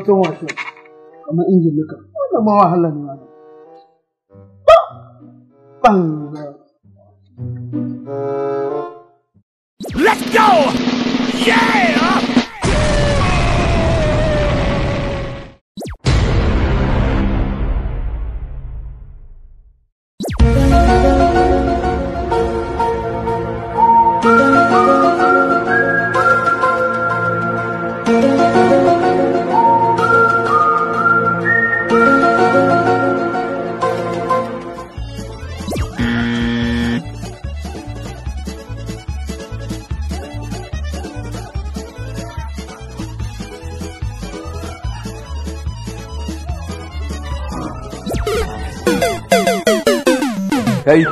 Motan washe kamar injin nika. Wannan ma wahala ne wannan. Banza. Let's go! Yeah! Kai.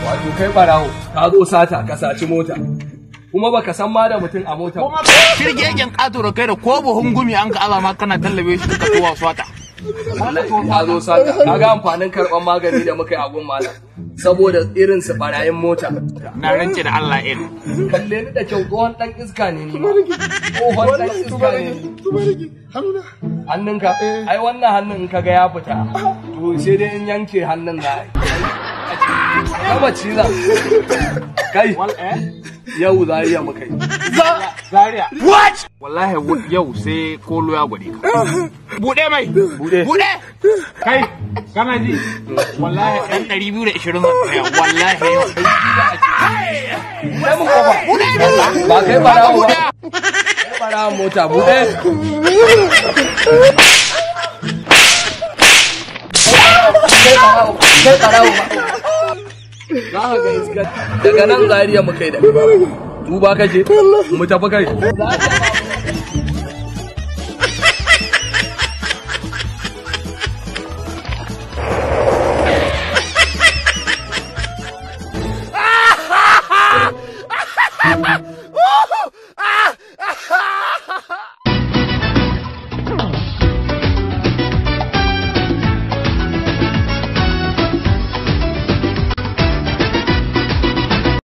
Wato kai barawo, ka zo sata ka saci mota. Kuma baka san ma da mutum a mota. Kuma shirgegen ƙato da kai da ko buhun gumi an ka azama kana tallabe shi ka tuwa swata. Ka zo sata, ka ga amfanin karɓar magani da muka yi a gun malam. Saboda irin su barayin mota. Na rance da Allah irin. Kalle ni da kyau tsohon ɗan iska ne ni ma. Tsohon ɗan iska ne ni. Hannunka, ai wannan hannun in kaga ya fita, to sai dai in yanke hannun na. Kama ciza. Kai, yau Zaria muka yi. Zaria. What? Wallahi yau sai kolo ya gwade ka. Buɗe mai. Buɗe. Buɗe. Kai, kana ji? Wallahi ɗan 220 zan tsaya. Wallahi yau. Buɗe mun kofa. Ba kai barawo ba. Kai barawo mota buɗe. Kai barawo, kai barawo ba. Za ka ga iska. Daga nan Zaria muka yi da. Duba kake, mu tafi kai. Ah!